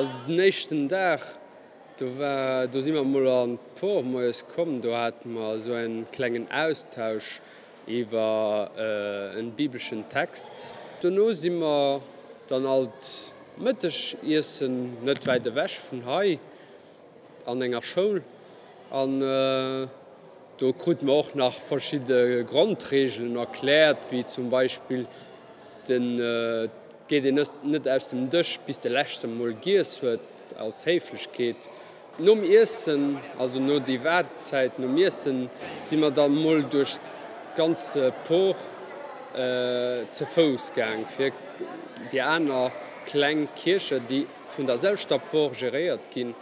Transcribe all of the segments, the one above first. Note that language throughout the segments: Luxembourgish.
Also den éischten Dag, do war, do si mer mol an d'Por moies komm, do hate mer esou en klengen Austausch iwwer en bibleschen Text. Dono si mer dann alt Mëtteg iessen, net wäit ewech vun hei, an enger Schoul. An do krute mer och nach verschidde Grondreegelen erkläert, wéi zum Beispill den, et geet een net aus dem Dësch, bis de Leschte mol giess huet, aus Héiflechkeet. Nom Iessen, also no déi Waardzäit nom Iessen, si mer dann mol duerch d'ganz Por ze Fouss gaang, fir déi aner kleng Kiercher, déi vun der selwechter Por geréiert ginn,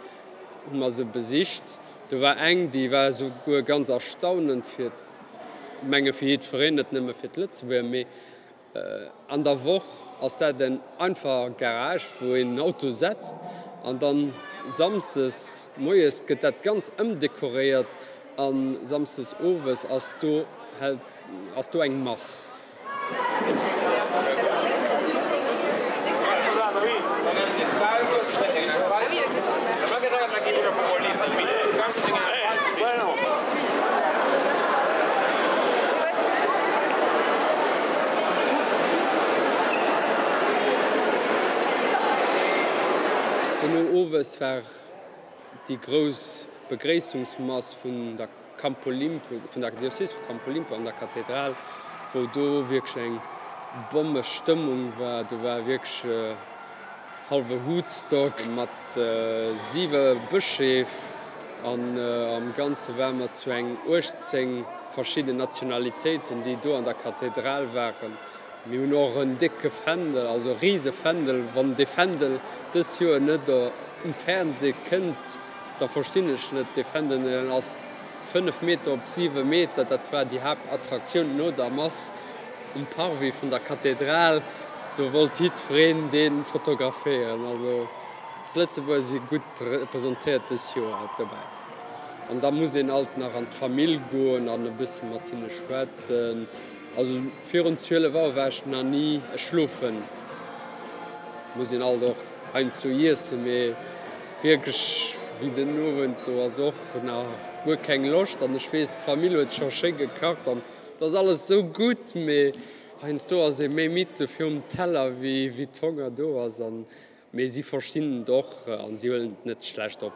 hu mer se besicht. Do war eng, déi war esouguer ganz erstaunend fir, menge fir jiddwereen, net nëmme fir d'Lëtzebuerger, mee An der Woch ass dat en einfacher Garage, wou een den Auto setzt an dann samsdes moies gëtt dat ganz ëmdekoréiert a samsdes owes ass do ass do eng Mass. Dono owes war déi grouss Begréissungsmass vun der Campo Limpo, vun der Diözes vu Campo Limpo an der Kathedral, wou do wierklech eng Bommestëmmung war. Do war wierklech hallwe Woodstock mat siwe Bëscheef an am Ganze ware mer zu eng 18 verschidden Nationalitéiten, déi do an der Kathedral waren. Mir hunn och en décke Fändel, also e rise Fändel. Wann dee Fändel dës Joer net um Fernseh kënnt, da verstinn ech net. Dee Fändel, deen ass 5 Meter op 7 Meter. Dat war déi Haaptattraktioun no der Mass um Parvis vun der Kathedral. Do wollt jiddwereen dee fotograféieren. Also d'Lëtzebuerger si gutt representéiert dës Joer dobäi. An da muss een alt nach an d'Famill goen an e bësse mat hinne schwätzen. Also virun 12 Auer war ech nach ni schlofen. Muss een alt och heiansdo iessen, mee wierklech wéi den Owend, do ass och nach guer keng Loscht. An ech weess, d'Famill huet scho schéi gekacht an et ass alles esou gutt, mee heiansdo ass ee méi midd virum Teller wéi d'Honger do ass. Mee si verstinn et och an si huelen et net schlecht op.